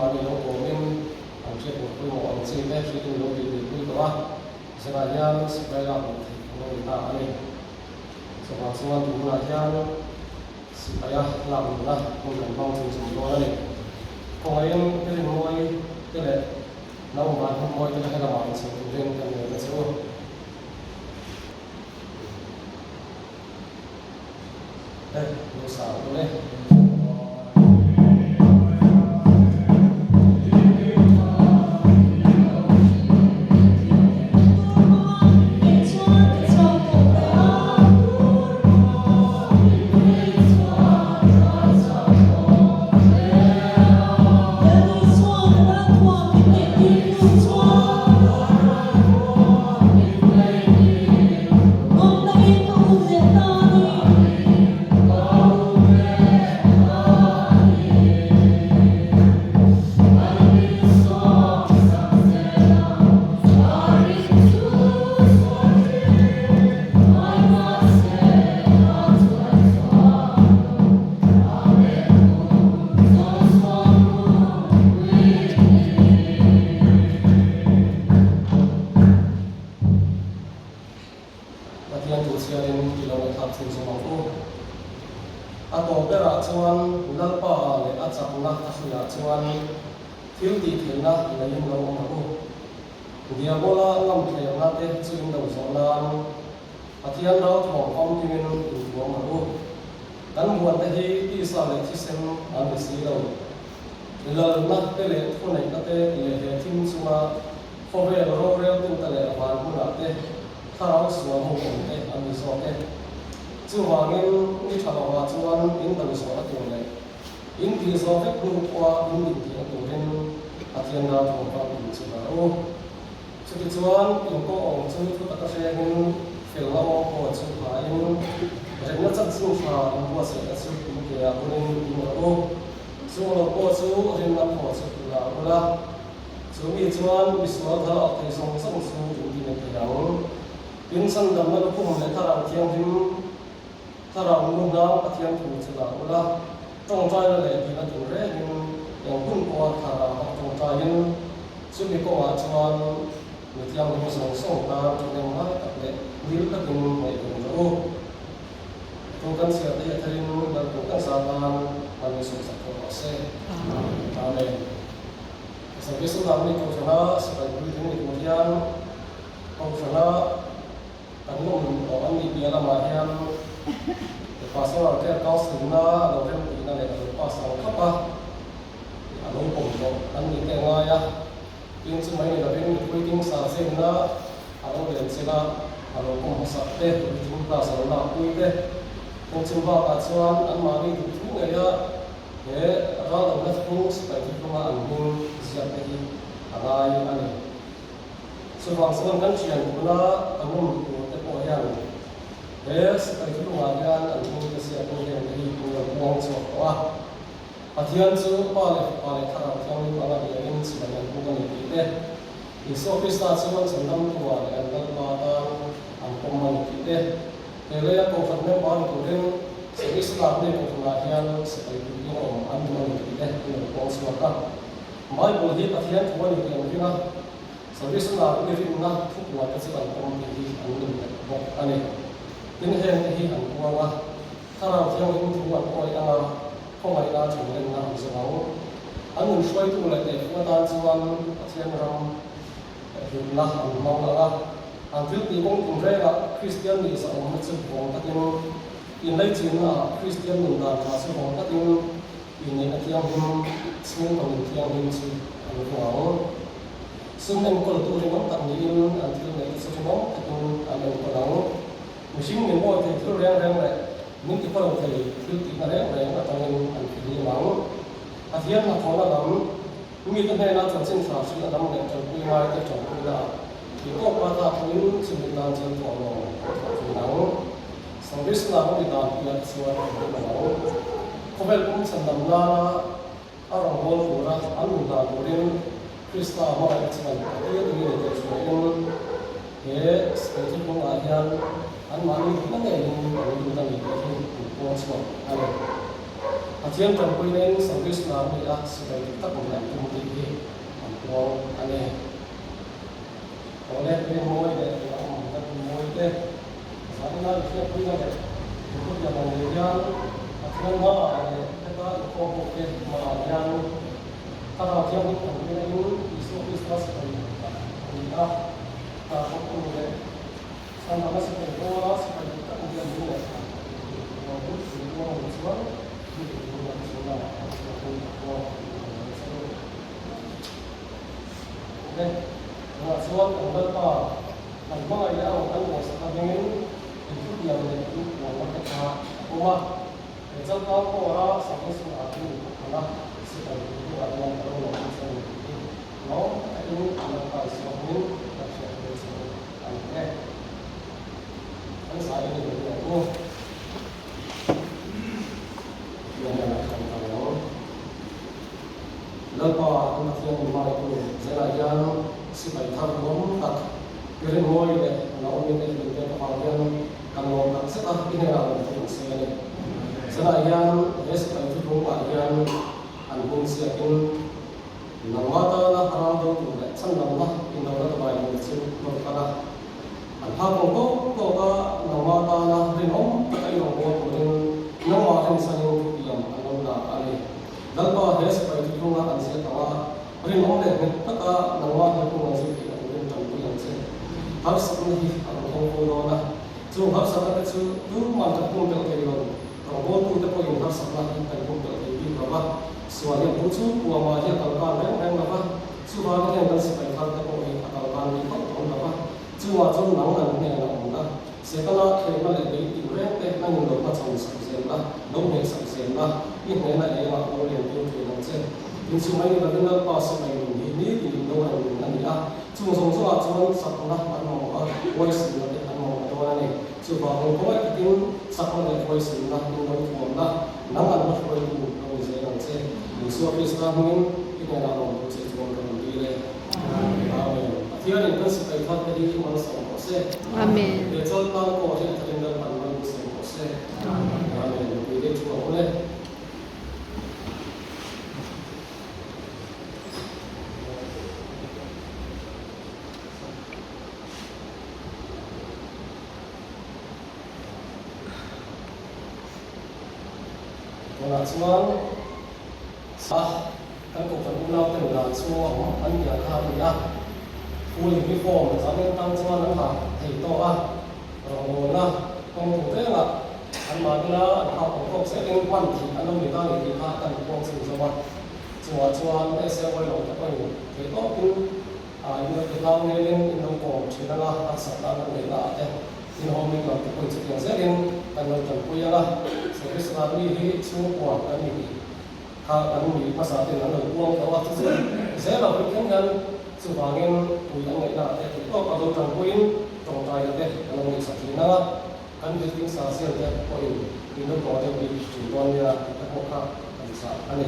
Anmahni lo kawmin an hriat tur pawimawh ang chi te hriatin lo tih tih pui tawh a, zanah hian sipai lak loh theih a lo ni ta a ni. Chuvang chuan tun hunah hian sipaia lak lohna hun kan hmang chhun chhun dawn a ni. Khawngaihin i rinmawi te leh naupang hmun mawi te kha helamah inchhawm turin kan ngen ta che u. Eh, lo sa u le. Pathian thu chhiarin i lo ngaihthlak thin zawm ang u. A tawp berah chuan Lalpa leh a chakna a hruiah chuan thil tih theihna leiin lo awm ang u. Diabola ngamthlerna te chu in lo zawh nan Pathian rauthawm famkimin intuam ang u. Kan buante hi tisa leh thisen an ni si lo. Lalna te leh thuneihna te leh he thim chunga khawvel roreltute leh van hmunah te thlarau sual ho awm te an ni zawk e. Chuvangin ni tha lovah chuan in do zawhna tur leh in tih zawh vek hnu pawha in inthihna turin Pathian ralthawm famkim chu dah u. Chutichuan, in kawng awm chu thu taka hrengin felna awm pawh chu hlain remna chanchin tha in buatsaihna chu in ke ah bunin in rawh u. Chung lo pawh chu rinna phaw chu la ula, chu mi chuan misual thal awk thei zawng zawng chu in ti mai thei ang. Tin, chandamna lukhum leh thlarau thianghlim, thlarau nu hnang Pathian thu chu la ula, tawngtaina leh dihna tinrengin eng hun pawha thlarau a tawngtaiin, Chumi kawngah chuan mi thianghlim zawng zawng tan thahnem ngai tak leh nil takin ngaihven rawh u. Thu kan chhiar te hi a tharin Lalpui kan za tan man min sawmsak thawh rawh se. Amen. Service lam ni Kohhrana sipai puitling ni tur hian Kohhrana kan lawm tawh an nih piah lamah hian Pastoral Care Council na lo remtihna leh a lo pass ang khap a. A lo pawm tawh an nih te ngai a, tin chu mai ni lovin mipui ding sa chenna a lo len chelh a, a lo pawm hmasak te, puitling class a lo lak pui te, kawng chu bakah chuan anmahni duh thu ngei a, he raldohna thung sipai thuthlunga an hming ziak te hi a ngai a ni. Chuvang chuan kan thian tuna kan awm tur te pawh hian he sipai thuthlungah hian an hming te ziakin heng te hi an lo puang chhuak tawh a. Pathian chu Pa leh Fapa leh Thlarau Thianghlim anga biakin chhiar an buk a ni tih te, Isua Krista chu an chhandamtu-ah leh an Lalpa atan an pawm a ni tih te, he leia Kohhran member ni turin Service lak mi Kohhranah hian sipai puitling awm an duh a ni tih te an lo puang chhuak a. Bible hi Pathian thu a ni tih an ring a, Service lak mi rinna thupua te chu an pawm tih hi an rin bawk a ni. Tin, hengte hi an puang a. Thlarau Thianghlim thu an awih ang a, khawngaihna thinlenna an zawng ang. An nun hruaitu leh tehfung atan chuan Pathian ram hlutna an hmang ang a. An thil tih kawng tin rengah Kristian nih zahawmna chu vawng takin, inleichinnaah Kristian nun dan tha chu vawng takin, inneihna thianghlim, chhungkaw nun thianghlim chu an vawng ang. Sum enkawltu rinawm tak niin an thil neihte chu rinawm takin an enkawl ang. Mihring min awi thei thil reng reng leh min ti kawlo thei thil tihna reng reng atangin an fihlim ang. Pathian hnathawhna lam, mite hnena chanchin tha hrilh a dang leh tanpui ngaite tanpuina ah tih tawk a tlak thungin chumi tan chuan thawhlawm an thawh thin ang. Service lak a ni dan piah te chuan an ring lo ang. Khawvel pum chhandam nana a rawngbâwl tura an nun dan turin Krista hmangaihna chuan a tir eng nge tih hriain he Spiritual kawngah hian anmahni duhna ngeiin an lut a ni tih hi an puang chhuak a ni. Pathian tanpuina in Service lar ni a sipai dik tak nih an tum tih hi an puang a ni. Awle Rinmawi leh Rinawm kan Rinmawi te zanin a inhriatpuina leh inkhawtiam ang ngei hian Pathian hmaah leh heta inkhawm ho te hmaah hian Thlarau Thianghlim tanpuina in Isua Krista sipai dik tak ni a hna thawk tur leh Chhandamna sipai pawla sipai dik tak ni an ni leh ruangin inpuang ang chuan mi dik lam chu lamah an chhuahpui ta pawh a ni ang mai chu. Le, tunah chuan kan Lalpa kan hmangaih leh a rawn kan ngaihsak avengin inthutiam leh inpuanna te kha a pawm a. He changkang pawra Sakesu ah chu inkhawpkhana sipai dik ah hian a lo lawm nasa ni tih hi lawm takin Lalpa Isua hmingin kan hriat tir chu a ni e. Kan zai in i ang u. Pathian hian a thleng ta lo. Lalpa kan Pathian in hmangaihtu zelah hian sipai thar duhawm tak i rinmawi leh Naomi te min pek avang hian kan lawm tak zet a, i hnenah lawm thu kan sawi a ni. Zelah hian he sipai thuthlungah hian an hming ziakin Nangmah tana ram do tur leh chhandamna indona tawai tur chu rawn kal a. An phak awm tawk tawk a, nangmah tana rinawm taka i rawn bawl turin nangmah rinsanin thutiam an lo la a ni. Lalpa he sipai thuthlunga an ziak ang a, rinawm leh nghet taka nangmah helpung an zir theihna turin tanpui ang che. Harsatna hi a rawn thleng fo dawn a, chung harsatna te chu tuman kan pumpelh thei lo. Rawngbawltute pawhin harsatna hi kan pumpelh thei bik lo va, sual hian bu chu puamah hi a kal kan reng reng lo va, chuvangin heng kan sipai thar te pawh hi a kal kan bik hauh dawn lo va, chungah chuan nang an hnenah awm la, Setana thlehna leh bei tin reng te nangin lo hmachhawn sak zel la, lo hneh sak zel la, i hnehna engah lo lian tir thin ang che. Inchhung mai ni lovin Lalpa sipai nun hi nitin in lo reng nun a ni a, chung zawng zawngah chuan chakna an mamawh a, huaisinna te an mamawh dawn a ni. Chuvangin khawngaih takin chakna leh huaisinna in lo thuamna nang an hma hruaitu lo ni zel ang che. Isua Krista hmingin i hnenah lawmtu che chuan ka rawn dil e. Amen. Pathianin kan sipai thar te hi malsawm rawh se. Amen. He chawlhkang pawh hi a tharin Lalpan malsawm rawh se. Amen. Amen. Mipui te thu ang ule. Tunah chuan sa kan kohhran unau ten dan chhunga awm an nia kha a ni a, full uniform zanin tang chuan an ha thei tawk a, rawngbawlna kawng tur rengah anmahnia an hak awm tawk zelin hman theih an lo ni ta ni tih kha kan puang chhin zo a, chungah chuan SAY lo te pawhin thei tawkin In lo ti hlau ngelin in lo kawm thin anga harsatna an lo neih naah te in hawm ring lo te pawhin chutiang zelin kan lo tanpui anga service lam mi hi chhungkua kan ni tih kha kan mi hmasa ten an lo puang tawh a, chu chu zel lo hi thleng hian chuvangin pui an ngaih naah te theih tawk a lo tanpuiin tawngtaina te kan lo neihsak thin anga kan building sa siam te pawhin in lo tawh deuh bik thin dawn nia tih te pawh kha kan chah a ni.